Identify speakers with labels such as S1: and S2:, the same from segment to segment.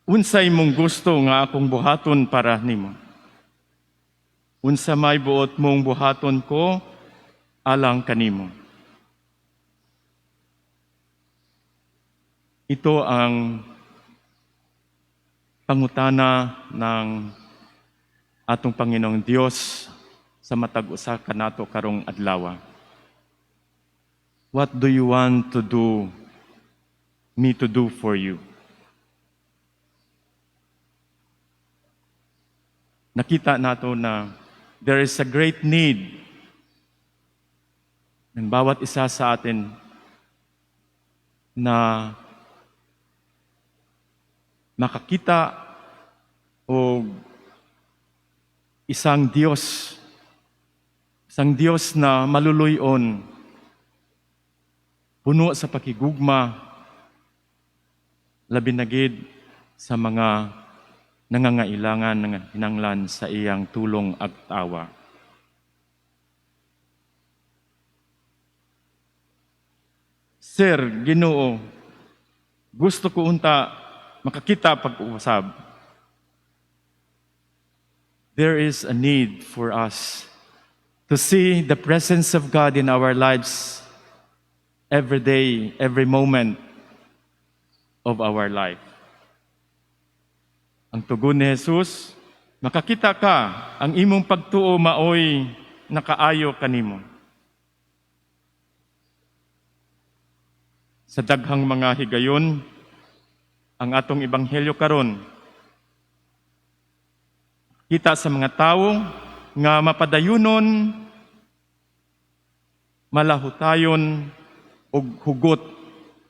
S1: "Unsay mong gusto nga akong buhaton para nimo? Unsa may buot mong buhaton ko alang kanimo?" Ito ang pangutana ng atong Panginoong Dios sa matag usa kanato karong adlaw. What do you want to do me to do for you? Nakita nato na there is a great need ng bawat isa sa atin na makakita o isang Diyos na maluluyon, puno sa pakigugma, labi na gid sa mga nangangailangan ng hinanglan sa iyang tulong at awa. "Sir, Ginoo, gusto ko unta makakita pag-usab." There is a need for us to see the presence of God in our lives every day, every moment of our life. Ang tugon ni Jesus, "Makakita ka, ang imong pagtuo maoy nakaayo kanimo." Sa daghang mga higayon, ang atong ebanghelyo karon kita sa mga tawo nga mapadayunon, malahutayon ug hugot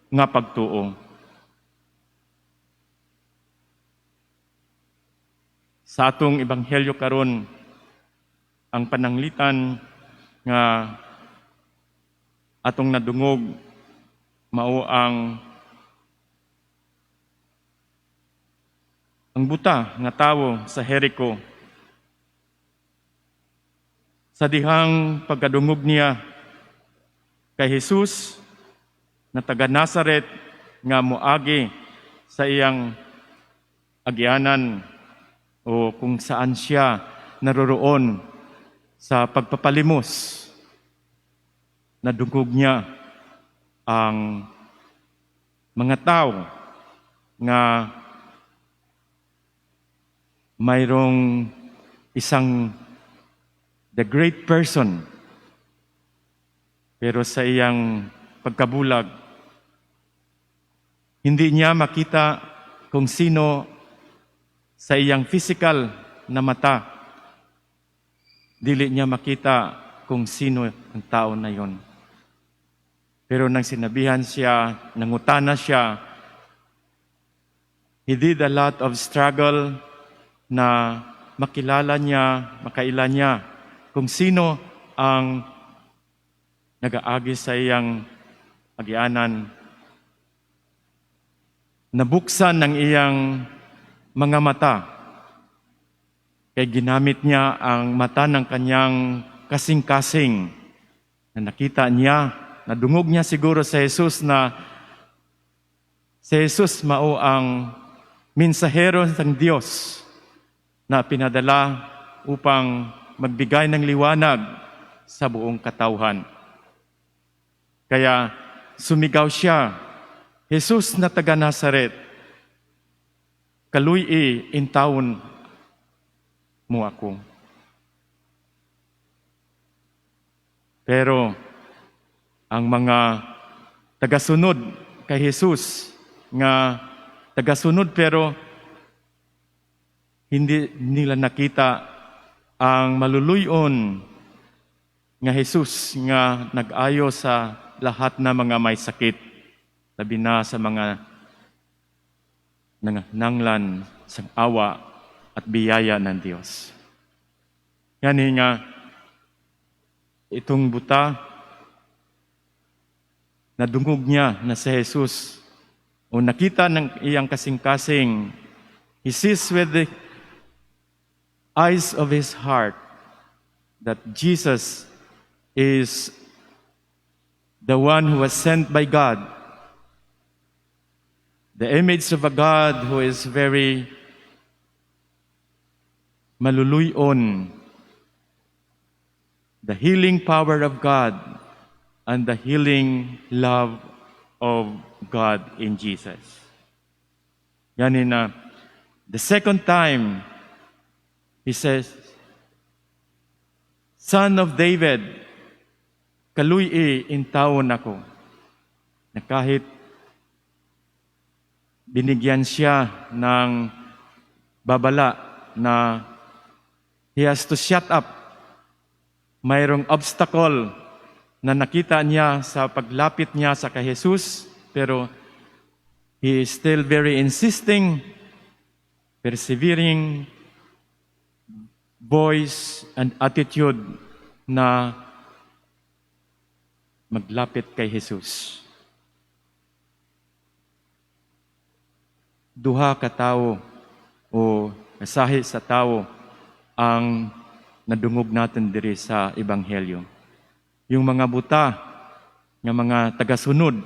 S1: nga pagtuo. Sa atong ebanghelyo karon, ang pananglitan nga atong nadungog mao ang buta nga tawo sa Jericho. Sa dihang pagkadungog niya kay Jesus na taga Nazaret nga moagi sa iyang agianan o kung saan siya naroroon sa pagpapalimos, nadungog niya ang mga tao nga mayroong isang the great person, pero sa iyang pagkabulag, hindi niya makita kung sino sa iyang physical na mata. Dili niya makita kung sino ang tao na yon. Pero nang sinabihan siya, nangutana siya, he did a lot of struggle na makilala niya, makaila niya kung sino ang nagaagi sa iyang agianan. Nabuksan ng iyang mga mata. Kay ginamit niya ang mata ng kanyang kasing-kasing na nakita niya, nadungog niya siguro sa Jesus na si Jesus mao ang mensahero ng Diyos na pinadala upang magbigay ng liwanag sa buong katawhan. Kaya sumigaw siya, "Jesus na taga Nazaret, kaluy-i intawon mo ako." Pero ang mga tagasunod kay Jesus nga tagasunod pero hindi nila nakita ang maluluyon nga Jesus nga nag-ayo sa lahat na mga may sakit, labi na sa mga nangananglan sa awa at biyaya ng Diyos. Gani nga, itong buta, nadungog niya na si Jesus o nakita ng iyang kasing-kasing, he sees with the eyes of his heart that Jesus is the one who was sent by God. The image of a God who is very maluluyon. The healing power of God and the healing love of God in Jesus. Gani na, the second time, he says, "Son of David, kaluy-i intawon ako." Na kahit binigyan siya ng babala na he has to shut up. Mayroong obstacle na nakita niya sa paglapit niya sa kay Jesus, pero he is still very insisting, persevering voice and attitude na maglapit kay Jesus. Duha ka tawo o kasahi sa tawo ang nadungog natin diri sa Ebanghelyo. Yung mga buta nga mga tagasunod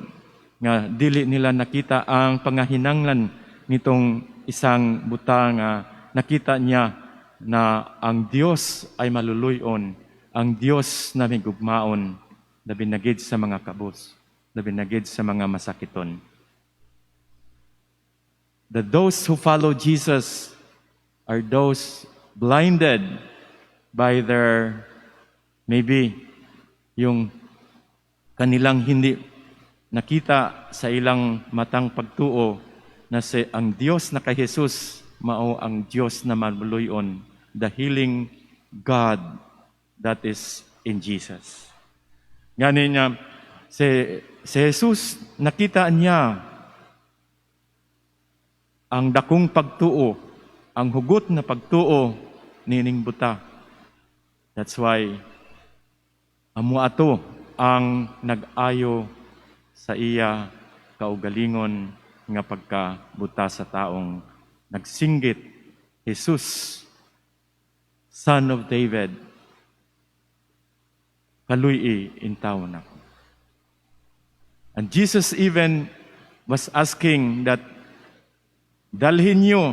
S1: nga dili nila nakita ang pangahinanglan nitong isang buta nga nakita niya na ang Dios ay maluluyon, ang Dios na may gugmaon, labi na gid sa mga kabos, labi na gid sa mga masakiton. That those who follow Jesus are those blinded by their, maybe yung kanilang hindi nakita sa ilang matang pagtuo na si ang Dios na kay Jesus mao ang Dios na maluluyon, the healing God that is in Jesus. Gani niya si Jesus, nakita niya ang dakong pagtuo, ang hugot na pagtuo nining buta. That's why amo ato ang nag-ayo sa iya kaugalingon nga pagkabuta sa taong nagsinggit, "Jesus, Son of David, kaluy-i intawon ako." And Jesus even was asking that dalhin niyo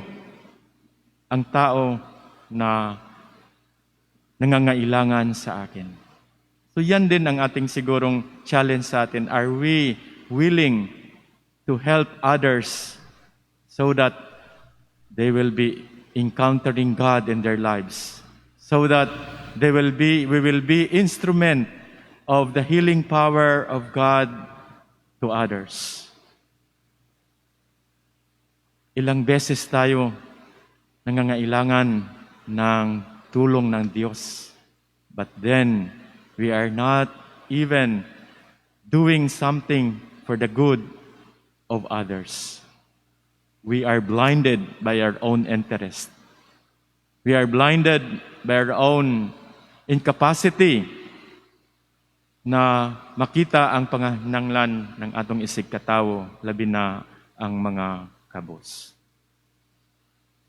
S1: ang tao na nangangailangan sa akin. So yan din ang ating sigurong challenge sa atin. Are we willing to help others so that they will be encountering God in their lives? So that they will be, we will be instrument of the healing power of God to others. Ilang beses tayo nangangailangan ng tulong ng Diyos. But then, we are not even doing something for the good of others. We are blinded by our own interest. We are blinded by our own incapacity na makita ang pangahinanglan ng atong isigkatawo, labi na ang mga kabos.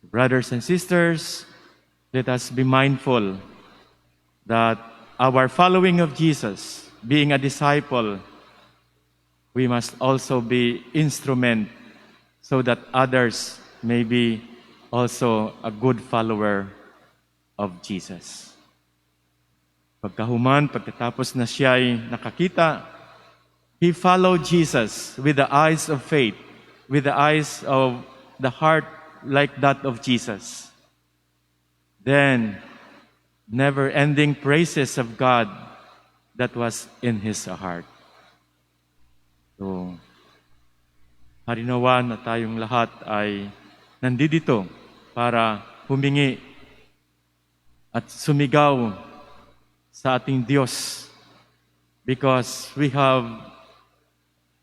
S1: Brothers and sisters, let us be mindful that our following of Jesus, being a disciple, we must also be instrument so that others may be also a good follower of Jesus. Pagkahuman, pagkatapos na siya ay nakakita, he followed Jesus with the eyes of faith, with the eyes of the heart like that of Jesus. Then, never-ending praises of God that was in his heart. So, harinawa na tayong lahat ay nandito para humingi at sumigaw sa ating Diyos because we have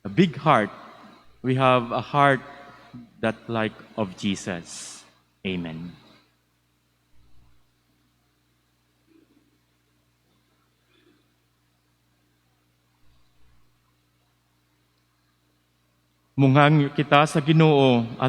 S1: a big heart. We have a heart that like of Jesus. Amen. Munghang kita sa Ginoo at